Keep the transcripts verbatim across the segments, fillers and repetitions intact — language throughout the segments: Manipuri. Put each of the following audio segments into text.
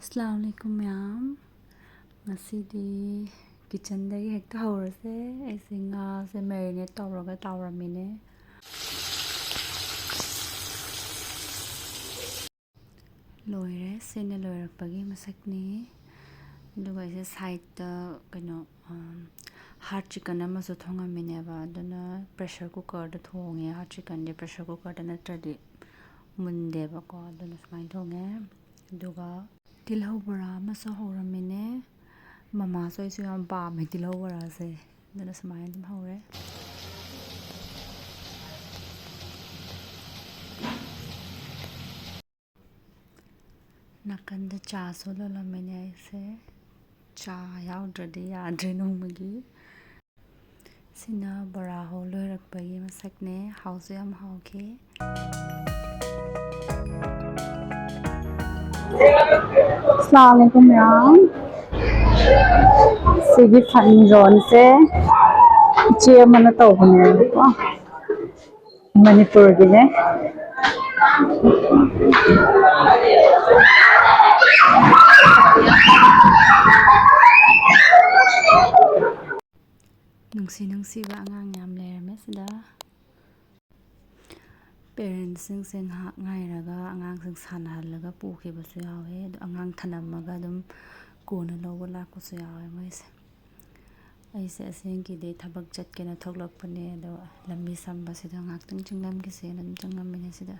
ꯑꯁꯂꯥꯃꯨ ꯑꯂꯥꯏꯀꯨꯝ ꯃꯌꯥꯝ꯫ ꯉꯁꯤꯗꯤ ꯀꯤꯠꯆꯟꯗꯒꯤ ꯍꯦꯛꯇ ꯍꯧꯔꯁꯦ꯫ ꯑꯩꯁꯦ ꯉꯥꯁꯦ ꯃꯦꯔꯤꯅꯦꯠ ꯇꯧꯔꯒ ꯇꯥꯎꯔꯝꯃꯤꯅꯦ꯫ ꯂꯣꯏꯔꯦ꯫ ꯁꯤꯅ ꯂꯣꯏꯔꯛꯄꯒꯤ ꯃꯁꯛꯅꯤ꯫ ꯑꯗꯨꯒ ꯑꯩꯁꯦ ꯁꯥꯏꯠꯇ ꯀꯩꯅꯣ, ꯍꯥꯔꯠ ꯆꯤꯛꯀꯟ ꯑꯃꯁꯨ ꯊꯣꯡꯉꯝꯃꯤꯅꯦꯕ꯫ ꯑꯗꯨꯅ ꯄ꯭ꯔꯦꯁꯔ ꯀꯨꯀꯔꯗ ꯊꯣꯡꯉꯦ꯫ ꯍꯥꯔꯠ ꯆꯤꯛꯀꯟꯗꯤ ꯄ꯭ꯔꯦꯁꯔ ꯀꯨꯀꯔꯗ ꯅꯠꯇ꯭ꯔꯗꯤ ꯃꯨꯟꯗꯦꯕꯀꯣ꯫ ꯑꯗꯨꯅ ꯁꯨꯃꯥꯏꯅ ꯊꯣꯡꯉꯦ꯫ ꯑꯗꯨꯒ ꯇꯤꯜꯍꯧ ꯕꯣꯔꯥ ꯑꯃꯁꯨ ꯍꯧꯔꯝꯃꯤꯅꯦ꯫ ꯃꯃꯥꯁꯨ ꯑꯩꯁꯨ ꯌꯥꯝ ꯄꯥꯝꯃꯦ ꯇꯤꯜꯍꯧ ꯕꯣꯔꯥꯁꯦ꯫ ꯑꯗꯨꯅ ꯁꯨꯃꯥꯏꯅ ꯑꯗꯨꯝ ꯍꯧꯔꯦ꯫ ꯅꯥꯀꯟꯗ ꯆꯥꯁꯨ ꯂꯣꯜꯂꯝꯃꯤꯅꯦ ꯑꯩꯁꯦ꯫ ꯆꯥ ꯌꯥꯎꯗ꯭ꯔꯗꯤ ꯌꯥꯗ꯭ꯔꯦ ꯅꯣꯡꯃꯒꯤ꯫ ꯁꯤꯅ ꯕꯣꯔꯥ ꯍꯧ ꯂꯣꯏꯔꯛꯄꯒꯤ ꯃꯁꯛꯅꯦ꯫ ꯍꯥꯎꯁꯨ ꯌꯥꯝ ꯍꯥꯎꯈꯤ꯫ ꯑꯁꯂꯥꯃꯨ ꯑꯂꯥꯏꯀꯨꯝ ꯃꯌꯥꯝ꯫ ꯁꯤꯒꯤ ꯐꯟ ꯖꯣꯟꯁꯦ ꯏꯆꯦ ꯑꯃꯅ ꯇꯧꯕꯅꯦꯕꯀꯣ, ꯃꯅꯤꯄꯨꯔꯒꯤꯅꯦ꯫ ꯅꯨꯡꯁꯤ ꯅꯨꯡꯁꯤꯕ ꯑꯉꯥꯡ ꯌꯥꯝ ꯂꯩꯔꯝꯃꯦ ꯁꯤꯗ꯫ ꯄꯦꯔꯦꯟꯁꯁꯤꯡꯁꯦ ꯉꯥꯏꯍꯥꯛ ꯉꯥꯏꯔꯒ ꯑꯉꯥꯡꯁꯤꯡ ꯁꯥꯟꯅꯍꯜꯂꯒ ꯄꯨꯈꯤꯕꯁꯨ ꯌꯥꯎꯋꯦ꯫ ꯑꯗꯣ ꯑꯉꯥꯡ ꯊꯅꯝꯃꯒ ꯑꯗꯨꯝ ꯀꯣꯟꯅ ꯂꯧꯕ ꯂꯥꯛꯄꯁꯨ ꯌꯥꯎꯋꯦ ꯃꯣꯏꯁꯦ꯫ ꯑꯩꯁꯦ ꯑꯁꯦꯡꯀꯤꯗꯤ ꯊꯕꯛ ꯆꯠꯀꯦꯅ ꯊꯣꯛꯂꯛꯄꯅꯦ, ꯑꯗꯣ ꯂꯝꯕꯤ ꯁꯝꯕꯁꯤꯗ ꯉꯥꯏꯍꯥꯛꯇꯪ ꯆꯪꯉꯝꯒꯦꯁꯦꯅ ꯑꯗꯨꯝ ꯆꯪꯉꯝꯃꯤꯅꯦ ꯁꯤꯗ꯫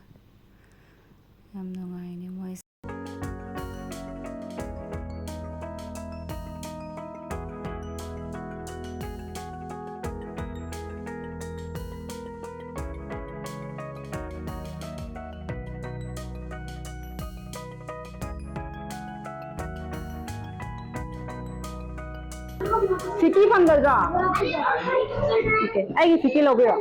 ꯌꯥꯝ ꯅꯨꯡꯉꯥꯏꯅꯦ ꯃꯣꯏꯁꯦ꯫ ꯐꯤꯐꯇꯤ ꯐꯪꯒꯗ꯭ꯔꯣ? ꯑꯣꯀꯦ, ꯑꯩꯒꯤ ꯐꯤꯐꯇꯤ ꯂꯧꯕꯤꯔꯣ꯫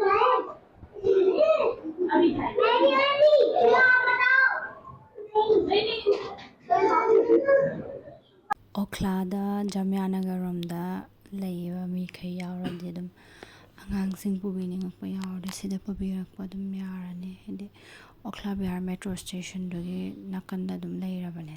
ꯑꯣꯈ꯭ꯂꯥꯗ ꯖꯥꯃꯤꯌꯥ ꯅꯒꯔ ꯔꯣꯝꯗ ꯂꯩꯕ ꯃꯤꯈꯩ ꯌꯥꯎꯔꯗꯤ ꯑꯗꯨꯝ, ꯑꯉꯥꯡꯁꯤꯡ ꯄꯨꯕꯤꯅꯤꯡꯉꯛꯄ ꯌꯥꯎꯔꯗꯤ ꯁꯤꯗ ꯄꯨꯕꯤꯔꯛꯄ ꯑꯗꯨꯝ ꯌꯥꯔꯅꯤ꯫ ꯍꯥꯏꯗꯤ ꯑꯣꯈ꯭ꯂꯥ ꯕꯤꯍꯥꯔ ꯃꯦꯇ꯭ꯔꯣ ꯁ꯭ꯇꯦꯁꯟꯗꯨꯒꯤ ꯅꯥꯀꯟꯗ ꯑꯗꯨꯝ ꯂꯩꯔꯕꯅꯦ꯫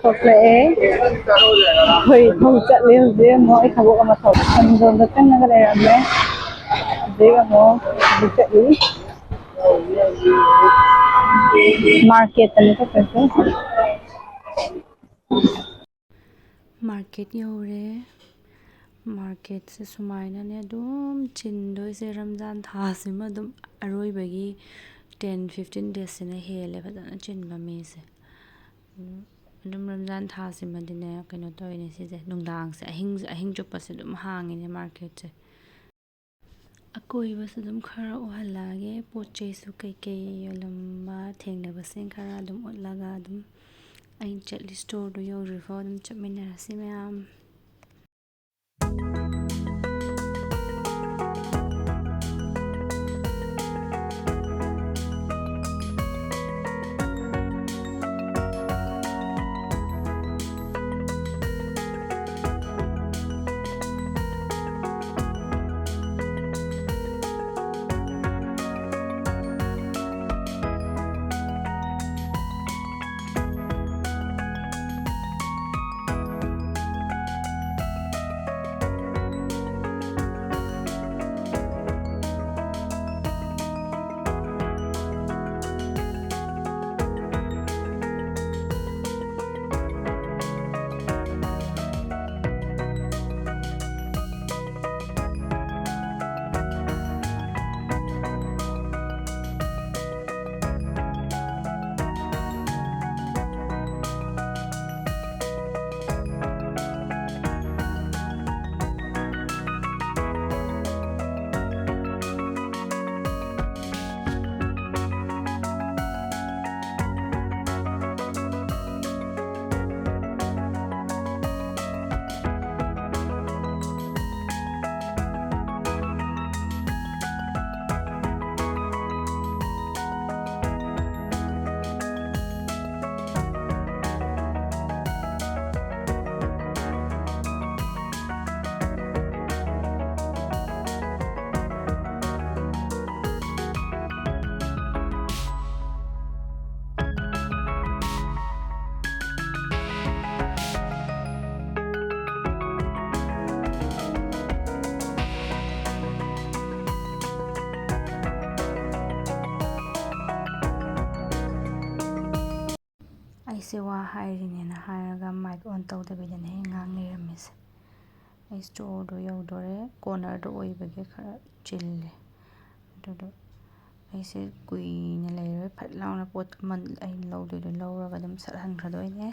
ꯊꯣꯛꯂꯛꯑꯦ꯫ ꯑꯩꯈꯣꯏ ꯊꯕꯛ ꯆꯠꯂꯦ ꯍꯧꯖꯤꯛ ꯑꯃꯨꯛ꯫ ꯑꯩ ꯊꯕꯛ ꯑꯃ ꯊꯣꯛ-, ꯁꯟꯗꯣꯟꯗ ꯆꯪꯉꯒ ꯂꯩꯔꯝꯃꯦ꯫ ꯍꯧꯖꯤꯛ ꯑꯃꯨꯛ ꯍꯧꯖꯤꯛ ꯆꯠꯂꯤ꯫ ꯃꯥꯔꯀꯦꯠꯇꯅꯤ ꯆꯠꯇꯣꯏꯁꯦ꯫ ꯃꯥꯔꯀꯦꯠ ꯌꯧꯔꯦ꯫ ꯃꯥꯔꯀꯦꯠꯁꯦ ꯁꯨꯃꯥꯏꯅꯅꯦ ꯑꯗꯨꯝ ꯆꯤꯟꯗꯣꯏꯁꯦ꯫ ꯔꯝꯖꯥꯟ ꯊꯥꯁꯤꯃ ꯑꯗꯨꯝ ꯑꯔꯣꯏꯕꯒꯤ ten fifteen days ꯁꯤꯅ ꯍꯦꯜꯂꯦ ꯐꯖꯅ ꯆꯤꯟꯕ ꯃꯤꯁꯦ꯫ ꯑꯗꯨꯝ ꯔꯝꯖꯥꯟ ꯊꯥꯁꯤꯃꯗꯤꯅꯦ ꯀꯩꯅꯣ ꯇꯧꯔꯤꯅꯦ ꯁꯤꯁꯦ, ꯅꯨꯡꯗꯥꯡꯁꯦ, ꯑꯍꯤꯡ, ꯑꯍꯤꯡ ꯆꯨꯞꯄꯁꯦ ꯑꯗꯨꯝ ꯍꯥꯡꯉꯤꯅꯦ ꯃꯥꯔꯀꯦꯠꯁꯦ꯫ ꯑꯀꯣꯏꯕꯁꯨ ꯑꯗꯨꯝ ꯈꯔ ꯎꯍꯜꯂꯛꯑꯒꯦ꯫ ꯄꯣꯠ ꯆꯩꯁꯨ ꯀꯩꯀꯩ ꯌꯣꯜꯂꯝꯕ ꯊꯦꯡꯅꯕꯁꯤꯡ ꯈꯔ ꯑꯗꯨꯝ ꯎꯠꯂꯒ ꯑꯗꯨꯝ ꯑꯩꯅ ꯆꯠꯂꯤ ꯁ꯭ꯇꯣꯔꯗꯨ ꯌꯧꯗ꯭ꯔꯤꯐꯥꯎ ꯑꯗꯨꯝ ꯆꯠꯃꯤꯟꯅꯔꯁꯤ ꯃꯌꯥꯝ꯫ ꯁꯤ ꯋꯥ ꯍꯥꯏꯔꯤꯅꯦꯅ ꯍꯥꯏꯔꯒ mic on ꯇꯧꯗꯕꯤꯗꯅꯦ ꯑꯩ ꯉꯥꯡ ꯂꯩꯔꯝꯃꯤꯁꯦ꯫ ꯑꯩ storeꯗꯣ ꯌꯧꯗꯣꯔꯦ꯫ Cornerꯗ ꯑꯣꯏꯕꯒꯤ ꯈꯔ ꯆꯤꯜꯂꯦ꯫ ꯑꯗꯨꯗꯣ ꯑꯩꯁꯦ ꯀꯨꯏꯅ ꯂꯩꯔꯣꯏ꯫ ꯐꯠ ꯂꯥꯎꯅ ꯄꯣꯠ ꯑꯃ ꯑꯩꯅ ꯂꯧꯗꯣꯏꯗꯣ ꯂꯧꯔꯒ ꯑꯗꯨꯝ ꯁꯠ ꯍꯟꯈ꯭ꯔꯗꯣꯏꯅꯦ꯫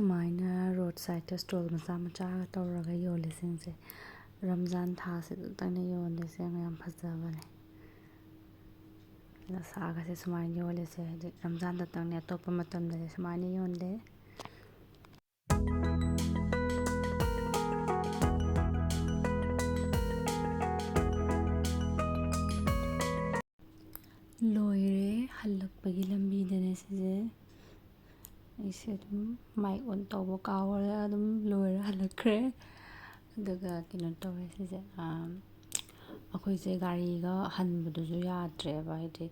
ꯁꯨꯃꯥꯏꯅ ꯔꯣꯗ ꯁꯥꯏꯗꯇ ꯁ꯭ꯇꯣꯜ ꯃꯆꯥ ꯃꯆꯥꯒ ꯇꯧꯔꯒ ꯌꯣꯜꯂꯤꯁꯤꯡꯁꯦ ꯔꯝꯖꯥꯟ ꯊꯥꯁꯤꯗꯇꯪꯅ ꯌꯣꯜꯂꯤꯁꯦ, ꯌꯥꯝ ꯐꯖꯕꯅꯦ꯫ ꯂꯁꯥꯒꯁꯦ ꯁꯨꯃꯥꯏꯅ ꯌꯣꯜꯂꯤꯁꯦ ꯍꯧꯖꯤꯛ ꯔꯝꯖꯥꯟꯗꯇꯪꯅꯦ, ꯑꯇꯣꯞꯄ ꯃꯇꯝꯗꯗꯤ ꯁꯨꯃꯥꯏꯅ ꯌꯣꯟꯗꯦ꯫ ꯂꯣꯏꯔꯦ, ꯍꯜꯂꯛꯄꯒꯤ ꯂꯝꯕꯤꯗꯅꯦ ꯁꯤꯁꯦ꯫ ꯑꯩꯁꯦ ꯑꯗꯨꯝ ꯃꯥꯏꯛ ꯑꯣꯟ ꯇꯧꯕ ꯀꯥꯎꯔꯦ, ꯑꯗꯨꯝ ꯂꯣꯏꯔ ꯍꯜꯂꯛꯈ꯭ꯔꯦ꯫ ꯑꯗꯨꯒ ꯀꯩꯅꯣ ꯇꯧꯋꯦ ꯁꯤꯁꯦ, ꯑꯥ, ꯑꯩꯈꯣꯏꯁꯦ ꯒꯥꯔꯤꯒ ꯍꯟꯕꯗꯨꯁꯨ ꯌꯥꯗ꯭ꯔꯦꯕ, ꯍꯥꯏꯗꯤ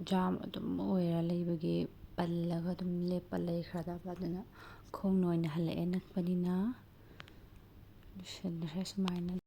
ꯖꯥꯝ ꯑꯗꯨꯝ ꯑꯣꯏꯔ ꯂꯩꯕꯒꯤ ꯄꯜꯂꯒ ꯑꯗꯨꯝ ꯂꯦꯞꯄ ꯂꯩꯈ꯭ꯔꯗꯕ, ꯑꯗꯨꯅ ꯈꯣꯡꯅ ꯑꯣꯏꯅ ꯍꯜꯂꯛꯑꯦ, ꯅꯛꯄꯅꯤꯅ꯫ ꯂꯣꯏꯁꯤꯟꯈ꯭ꯔꯦ ꯁꯨꯃꯥꯏꯅ꯫